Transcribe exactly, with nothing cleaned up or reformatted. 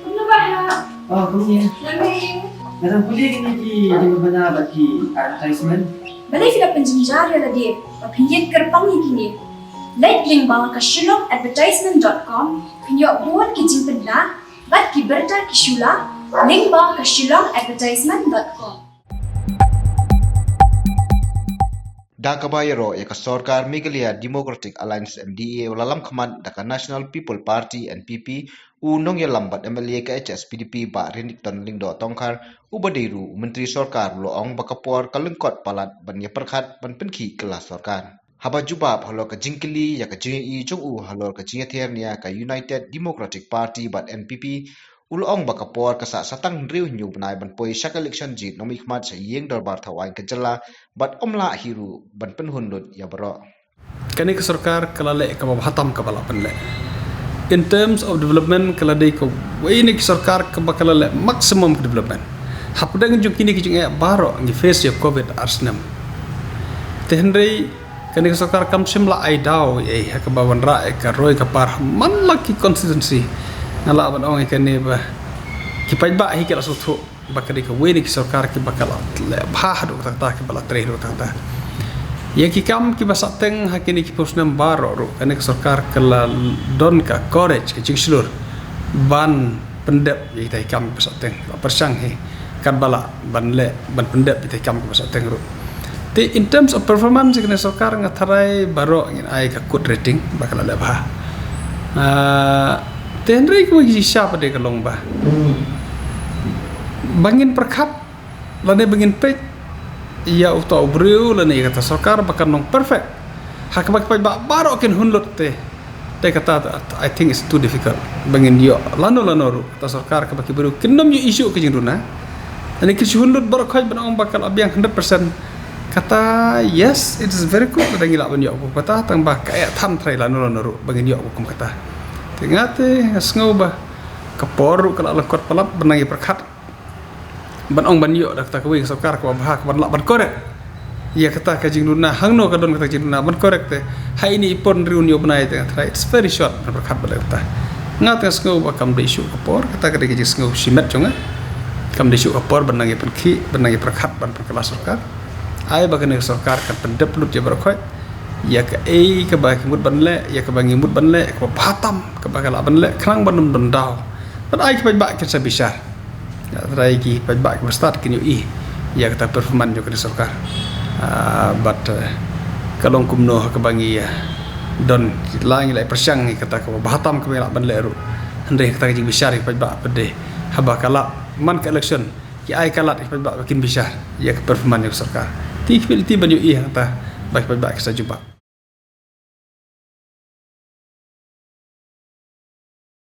Kumno ba ha? Oh, kumne. Nga dang pule kine ki jingbana bad ki advertisement. Balei phi la pynjynjar ïa lade ba phin ïeng kyrpang ïa kine? Leit lyngba ka shillong advertisement dot com, phin ïoh bun ki jingpynbna bad ki bynta ki shula lyngba ka shillong advertisement dot com. Da kaba ïaroh ïa ka sorkar Meghalaya Democratic Alliance M D A u la lam khmat da ka National People Party N P P, u nongïalam bad M L A ka H S P D P Bah Renikton Lyngdoh Tongkhar, uba dei ruh u Myntri Sorkar, u la ong ba ka por ka lyngkot palat ban ïa pyrkhat ban pynkhih kylla sorkar. Haba jubab halor ka jingkylli ïa ka jingïohi jong u halor ka jingïathiar nia ka United Democratic Party bad N P P, u la ong ba ka por ka sah sa tang hynriew hynñiew bnai ban poi sha ka election jingïaid nongmihkhmat sha ïing dorbar thawaiñ ka jylla, bad ym lah hi ruh ban pynhun lut ïa baroh. Kane ka sorkar ka la leh kaba bha tam kaba lah ban leh. In terms of development, ka la dei kawei na ki sorkar kaba ka la leh maximum ka development. Hapdeng jong kine ki jingeh baroh ngi face ïa covid ar snem. Te hynrei kane ka sorkar kam shym la ai daw ei ha kaba wanrah ïa ka roi ka par man la ki constituency. Nga lah ban ong ïa kane ba ki paidbah hi ki la sngewthuh ba ka dei kawei na ki sorkar kiba ka la leh bha haduh katta katta, kiba la trei haduh katta katta. Ïa ki kam kiba sahteng ha kine ki phew snem baroh ruh, kane ka sorkar ka la don ka courage, ka jingshlur ban pyndep ïa kita ki kam kiba sahteng, la pyrshang hi katba lah ban leh, ban pyndep ïa kita ki kam kiba sahteng ruh. Te in terms of performance, kane sorkar nga tharai baroh ngin ai ka good rating ba ka la leh bha. Ah, te hynrei kawei ka jingshisha pat de ka long ba, ba ngin pyrkhat lane ba ngin peit ïa uta u briew lane ïa kata sorkar ba kan long perfect ha kaba ki paidbah baroh kin hun lut te. Te kata, I think it's too difficult ba ngin ïoh lano lano ruh kata sorkar kaba ki briew kin nym ïohi shuh ka jingduna. Lane kin shu hun lut baroh khoit ban ong ba ka la biang hundred percent. Kata, yes, it is very good lada ngi lah ban ïoh kum kata, tang ba ka eh than trai lano lano ruh ba ngin ïoh kum kata. Te nga te nga sngew ba ka por ruh ka la lyngkot palat ban nang ïa pyrkhat ban ong ban ïoh da kata kawei ka sorkar kaba bha, kaban lah ban correct ïa kata ka jingduna, hangno ka don kata ka jingduna, ban correct te ha ine i por hynriew hynñiew bnai te nga tharai it's very short ban pyrkhat bad kata. Nga te nga sngew ba kam dei shuh ka por, kata ka dei ka jingsngew shimet jong nga. Kam dei shuh ka por ban nang ïa pynkhih, ban nang ïa pyrkhat, ban pynkylla sorkar. Ai ba kane ka sorkar kan pyndep lut ïa baroh khoit ïa kaei kaba ki mut ban leh, ïa kaba ngi mut ban leh, kaba bha tam kaba ka lah ban leh, khnang ban ym don daw. Bad ai ki paidbah kin sa bishar. Nga tharai ki paidbah kiba stad kin ïohi ïa kata performance jong kane sorkar. Ah, bad, eh, ka long kumno ha kaba ngi, eh, don, la ngi la pyrshang ïa kata kaba bha tam kaba ngi lah ban leh ruh. Hynrei kata ka jingbishar ïa ki paidbah pat de haba ka lad man ka election, ki ai ka lad ïa ki paidbah ba kin bishar ïa ka performance jong ka sorkar. Te ki leit ban ïohi hangta ba ki paidbah ki sa jubab.